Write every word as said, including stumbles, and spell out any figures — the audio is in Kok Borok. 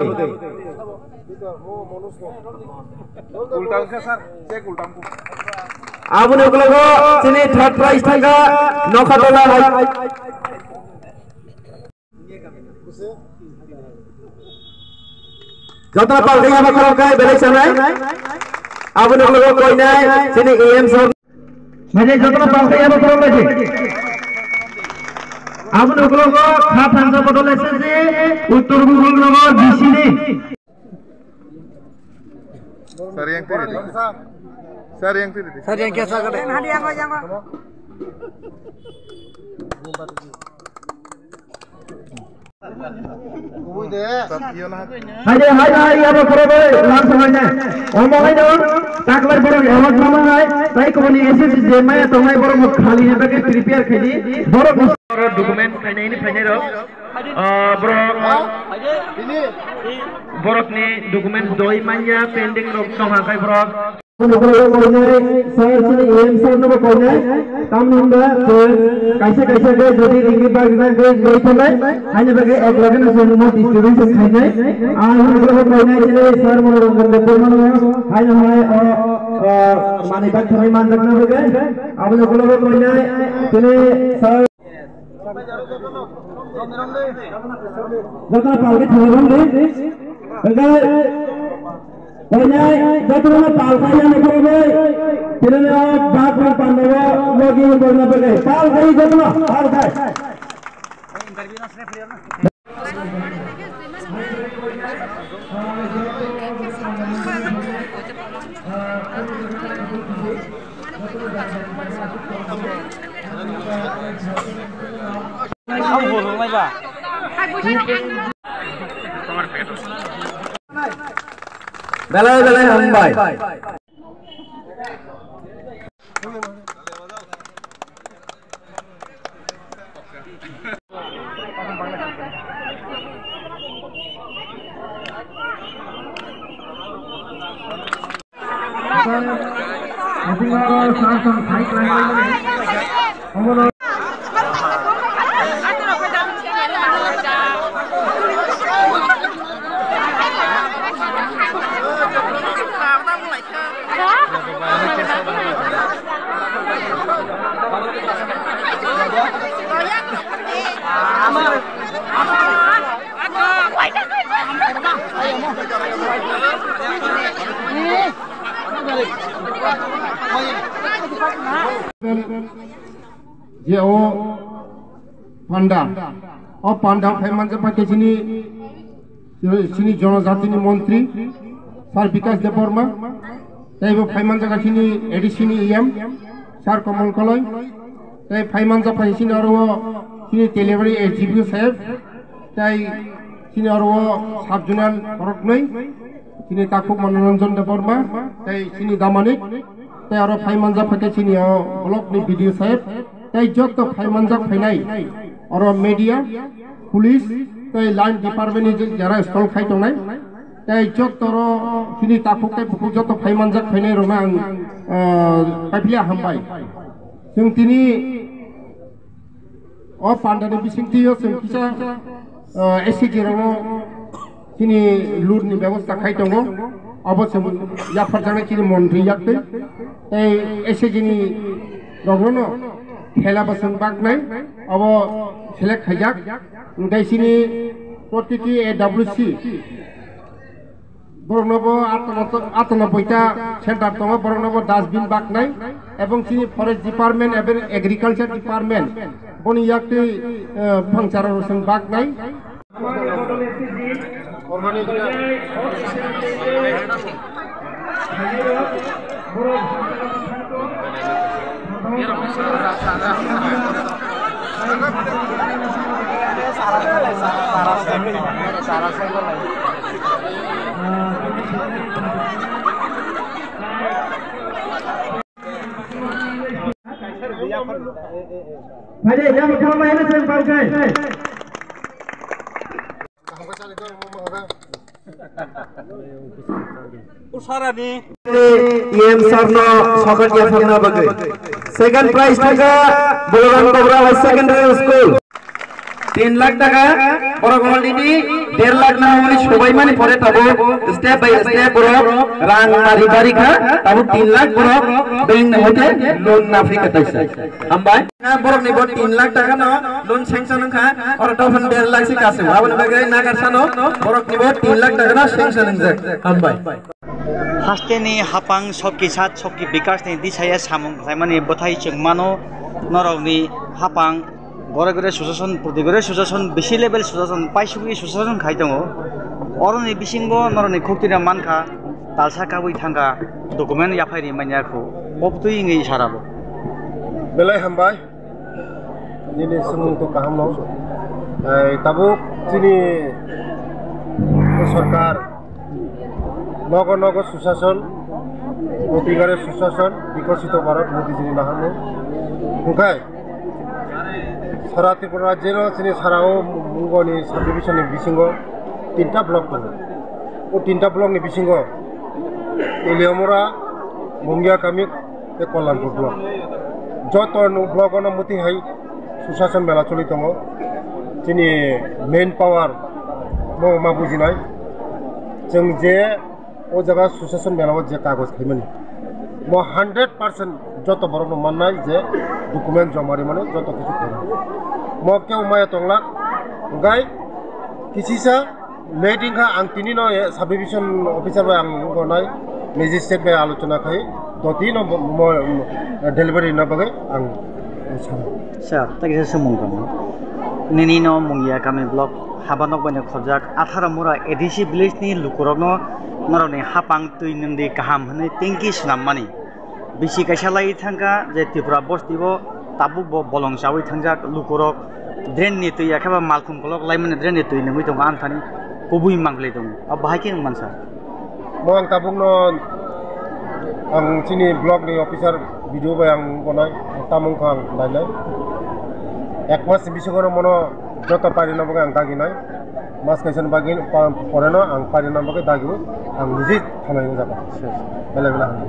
Ulta wngkha sir, check ulta wngkha. Aboni ukologo chini third prize thangkha Nokha Tola hai. Jotono palkha yaba khoroknai belai sanai. Aboni ukologo koinai chini E M sir. Majai jotono palkha yaba khoroknai se. Aboni ukologo kha thansa bodol S S G, Uttor Gokul Nagar D C ni. Sir, yang tiri di. Sir, yang tiri di. Sir, yang kesa kade. Hai de, hai, hai, yaba khoro bai, lam samai na. Omo hai no, taklai borok award mama hai, tai koboni S S C je maya tongnai borok mo khali ni bagwi prepare khaidi, borok mo. Document phainai ni phainai rok, ah, borok, borok ni document doi manya pending rok tong ha khai borok. Nokologo koinai, sir, chini E M sir nobo koinai, tamni hwnba chwng kaisa kaisa khe jodi ringni bagwi bagwi goi thangbai, haini bagwi ek lageno chwng mo distribution khainai. Ang nokologo koinai chini sir Monoranjan Debbarma no, haino hai o, o, manwi bagthani manjakna bagwi, abo nokologo koinai chini sir. Jotono palkhe thangwi rwng di. Hwnkhe koinai jotono palkhe yani phurugwi. Tinini o bak bak pandao logi borna bagwi. Palkhe jotono, palkhe. Belai belai hambai. Je o panda, o panda phai manjak bai khe chini, chini jonojatini montri, Sir Bikash Debbarma, tei bo phai manjak chini A D C ni E M, Sir Komol Koloi, tei phai manjak bai chini oro chini delivery S D P O saheb, tei chini oro sub zonal khoroknwi, chini takhuk Manoranjan Debbarma, tei chini damanik, tei oro phai manjak phaikhe chini o block ni B D O saheb, tei joto phai manjak phainai oro media, police, tei line department ni je jara stall khai tongnai, tei joto oro chini takhuk tei bukhuk joto phai manjak phainai rokno ang, ah, paiphiya hambai. Chwng tini o pandani bisingtwi o chwng kisa, ah, S C G rokno chini loot ni bebosta khai tongo. Abo chwng yapharjaknai chini montri yaktwi. Tei S C G ni rokno thela bo chwng baknai. Abo select khaijak. Hwnkhe chini protiti A W C Borokno bo atano, atano boita center tongo, borokno bo dustbin baknai, ebong chini forest department ebong agriculture department boni yaktwi, eh, phangsarok rok chwng baknai. Phaide, yang pertama ini saya pakai. Usarani. E M sir no sokat yapharna bagwi. Second prize thangkha Balaram Kabra High Secondary School. Tin lakh taka borok already der lakh na hwnwi sobaimani pore tabuk step by step borok rang mari bari kha, tabuk tin lakh borok bank ni hote loan na phi kha taisa. Hambai. Borok ni bo tin lakh taka no loan sanction wngkha, oro tophon der lakh se kasu. Aboni bagwi Nagarsano borok ni bo tin lakh taka no sanction wngjak. Hambai. Hasteni hapang sokki sat sokki bikasni disaya samung khlaimani bwthai chwng mano norokni hapang gore gore susason, proti gore susason, bisi level susason, paisugwi susason khai tongo. Oroni bisingo norokni khuktwira mankha, talsa kabui thangkha, document yaphai rimanya khu, obtwi wngwi sarabo. Belai hambai. Nini swngmung to kaham no. Ai, tabuk chini sorkar nogo nogo susason, protigare susason, bikosito Bharat Modi jini naharmung. Hwnkhe sara Tripura rajyeno chini sarao mungoni subdivision ni bisingo tinta block tongo. O tinta block ni bisingo Teliamura, Mungia Kami, tei Kollanpur block. Joto no block ono muti hai susason mela choli tongo. Chini main power mo ma bujinai. Chwng je o jaga susason mela o je kagoj khaimani. Mo hundred percent joto borok no mannai je document joma rimani joto kisu khaimani. Mo keu maya tonglak. Gai kisisa Late wngkha, ang tini no, eh, subdivision officer bai ang gonai, magistrate bai alochona khai, doti no mo, mo, delivery na bagwi ang, eh, sano. Sir, tei kisa swngmung tongo. Nini no Mungia Kami block haba nok bai no khorjak, atharo mura A D C village ni lukurokno norokni hapang twi nwngdi kaham hwnwi tanki swnammani. Bisi kaisa lai thangkha je Tripura bosti bo tabuk bo bolong chawi thangjak lukurok drain ni twi akhe ba malkhung kolok laimani drain ni twi nungwi tongo ang thani kubui manglai tongo. Abo bahai khe wng mansa. Mo ang tabuk no ang chini block ni officer video bai ang gonai tamung kha ang nainai. Ek mas bisingo no mono joto pairina bagwi ang daginai. Mas kaisa ni bagwi pa-, pore no ang pairina bagwi dagiwi ang niji thanai wngjago. Belai belai hambai.